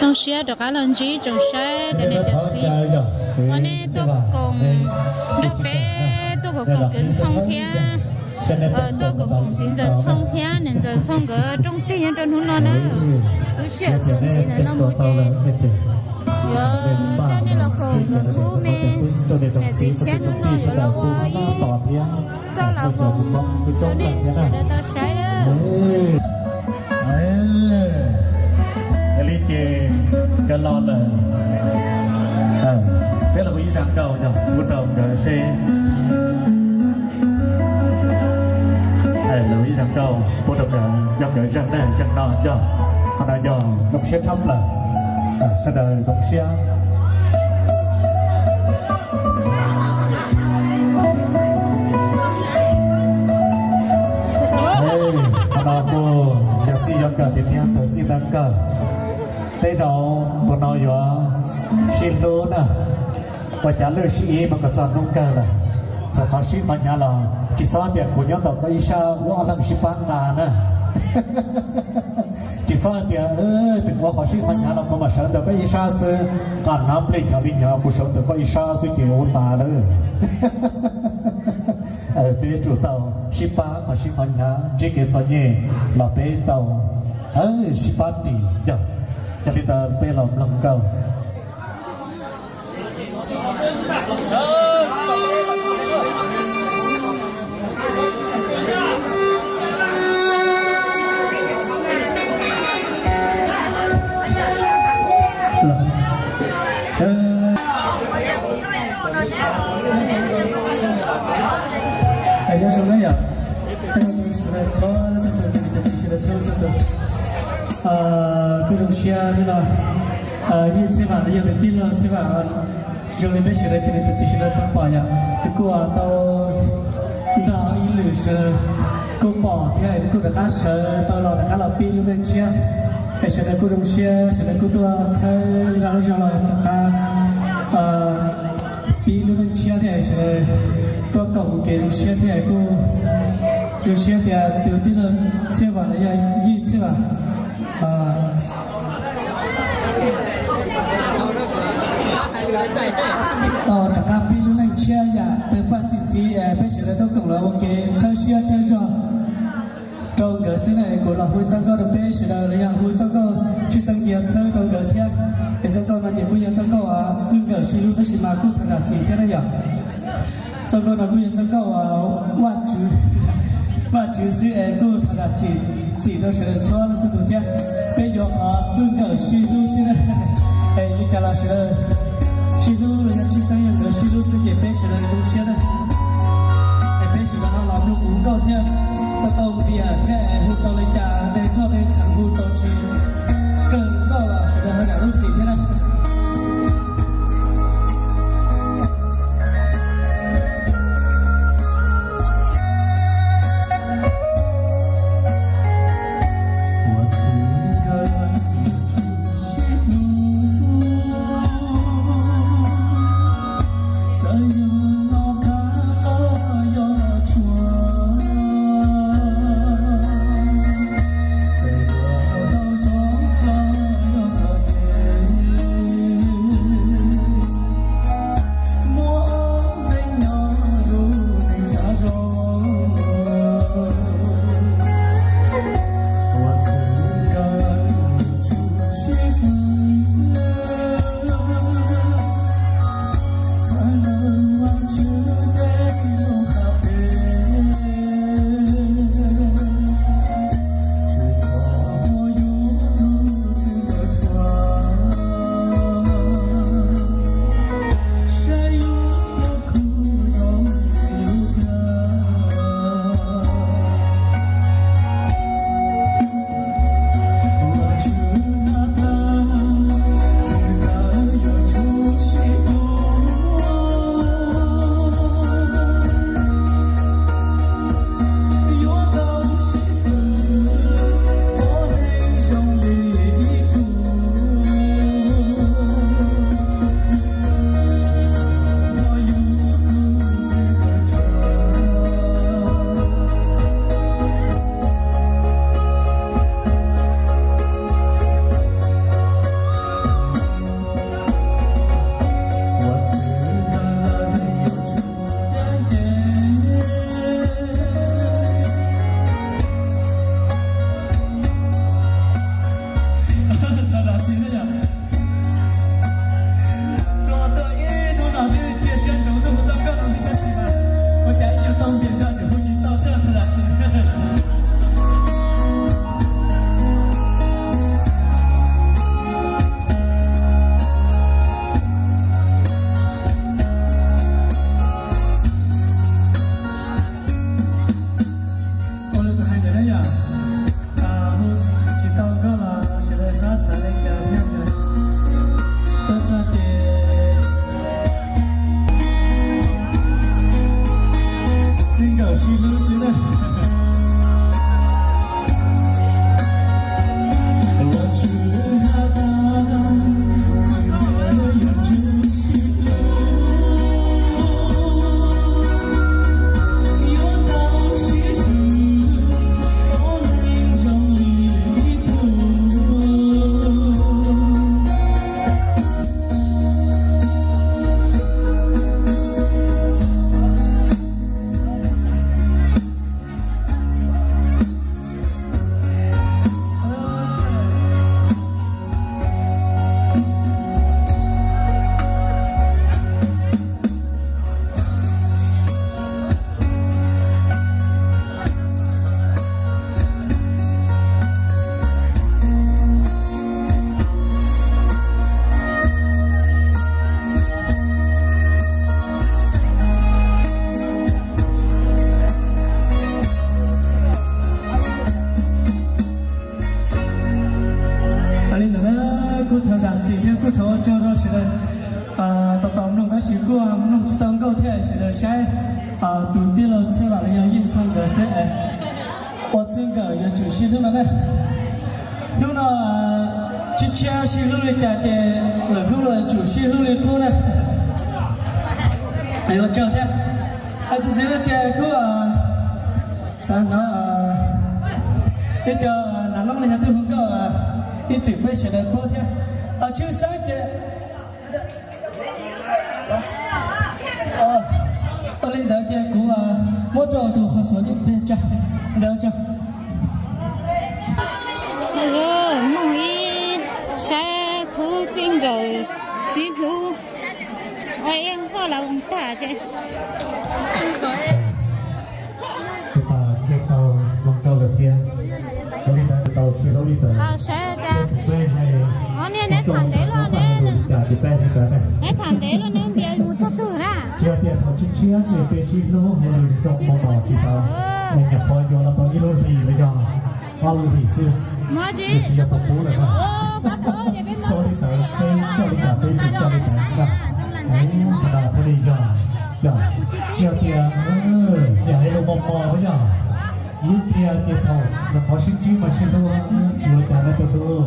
Zoo siab rov qab los ntsib tsoom saib cov niam cov txiv uas nej tuaj koom nrog peb tuaj koom koom kwv Ntxhoo thiab tuaj koom koom txiv ntxawm Ntxhoo thiab niam ntxawm Ntxhoo nkawd rooj plig nyob rau hnub no na. Lub sij hawm txuas ntxiv ntawm no mus ces yuav coj nej los koom nkawd khub me niam txiv tshiab hnub no yuav los ua ib txoj lav voos rau nej sawv daws tau saib na. Yog li ces nkawd los lawm, peb los ua ib zaj nkauj yog pub rau nkawd seb. Los ua ib zaj nkauj pub rau nkawd, yog nkawd zaj na, zaj no yog, qhov no yog zoo siab tshaj plaws. Sawv daws zoo siab. Qhov no kuj yog txij yuav kawm tiag tiag, thaum txij ntawd kawg. Tej zaum tus no yuav sib hlub na, ua cas lwj sib ib mas kom txog hnub kawg lawm. Txawm qhov sib qhov hnyav los tsis txhob tias kuv nyob ntawm koj ib sab, wb ob leeg sib pab nqa na. Tsis txhob tias ua qhov sib qhov hnyav los kuv mam sawv ntawm koj ib sab xwb, qhov hnab nplej nyob li nyob kuv sawv ntawm koj ib sab xwb ces ua tas lawm. Peb tsum tau sib pab qhov sib qhov hnyav, ntsib kev txom nyem los peb tau sib pab ris yog. Yog li ntawd peb los mloog nkauj. Nyob zoo na yom, sawv daws txhua leej txhua tus, sawv daws txhua leej txhua tus, kuj zoo siab hnub no Yij Txhiaj Vam los yog tus tij laug Txhiaj Vam, zoo li peb sawv daws cov niam cov txiv sawv daws tau pom yom, nws kuj tau nrog ib lwm sawv daws kuj pom thiab nws kuj rov qab sawv tau los rov qab los pib lub neej tshiab. Es sawv daws kuj zoo siab, sawv daws kuj tuaj txhawb nqa lub zog los rov qab pib lub neej tshiab thiab sawv daws tuaj koom ua ke zoo siab thiab kuj zoo siab tias tus tij laug Txhiaj Vam los yog Yij Txhiaj Vam tau rov qab pib lub neej tshiab yam tawg paj txi txiv es peb sawv daws tuaj koom los ua ke txhawb siab txhawb zog rau nkawd xwb na. Es kuv los hu txoj nkauj rau peb sawv daws los yog hu txoj nkauj tshwj xeeb tias txhawb rau nkawd thiab. Es txoj nkauj no ces kuj yog txoj nkauj txwj nkawm sib hlub tab sis mas kuj tham zam txim thiab na yom. Txoj nkauj no kuj yog txoj nkauj uas Vaj Tswv, Vaj Tswv xwb es kuj tham zam txim, txim rau sawv daws txhua leej txhua tus thiab. Peb yuav qhov txwj nkawm sib hlub xwb na. Es li cas los sawv daws sib hlub los yog tshwj xeeb yog nkawd sib hlub xwb ces peb sawv daws zoo siab na. Es peb sawv daws ho los mloog kuv nkauj thiab, tau tau npias thiab es hu tau li cas dej roj dej tseem hu tau tsis kawg nkauj los sawv daws ho zam lub txim thiab na. Txog zam txim na yom. Koj tuaj ib hnub no twb cia siab ntsoov tuaj hu txoj nkauj no tab sis mas ua cas ib nyuag tau ntiam zog tseem hu tsis tau thiab, txog zam txim. Ua li kuv hais ntawd na yom, hu tsis tau nkauj los sawv daws txhob xav li cas thiab. Tuaj txog ces txij nkawm sib hlub xwb na. Li ntawd na, kuj thov zam txim thiab kuj thov ua tsaug rau sawv daws tau tau mloog, tab sis kuj mloog tsis tau nkauj thiab, sawv daws saib tus tij laug Txhiaj Vam los yog Yeej Txhoj nkawd xwb es ua txij nkawm yuav tsum sib hlub no na. Hnub no tsis tshiab sib hlub li cas ces lwm hnub los yuav tsum sib hlub li qub na. Ua tsaug thiab. Txij txiv tias kuj xav hnov ib co nam noob li yog twb hu nkauj ib txwm peb sawv daws paub thiab. Tshwj xeeb ces ua li ntawd ces kuv muab rau tus qhov xuav ib pliag tso. Ntawd tso. Mloog ib saib khub txij nkawm sib hlub, ua ib hoj laus tag ces Tus tas thiaj tau mloog nkauj lawm thiab. Ua li ntawd tau sib hlub li ntawd. Saib cas, niag neb tham ntev luaj ne, neb tham ntev luaj ne, npias mus txog twg na. Tsis hais tias thaum tshiab tshiab ces peb sib hlub hais lus zoo mos mos tsis tau, es nyuam qhuav yuav los tau ib lub hlis los yog ob lub hlis xwb, nws tsis yog tus qub lawm na. Txog li ntawd peb coj li cas peb tsis coj li ntawd na. Qhov no thiaj li yog, yog tsis hais tias yog hais lus mos mos yog ib pliag ces thaum nyuam qhuav sib ntsib mas sib hlub tsis ua cas na peb hlub.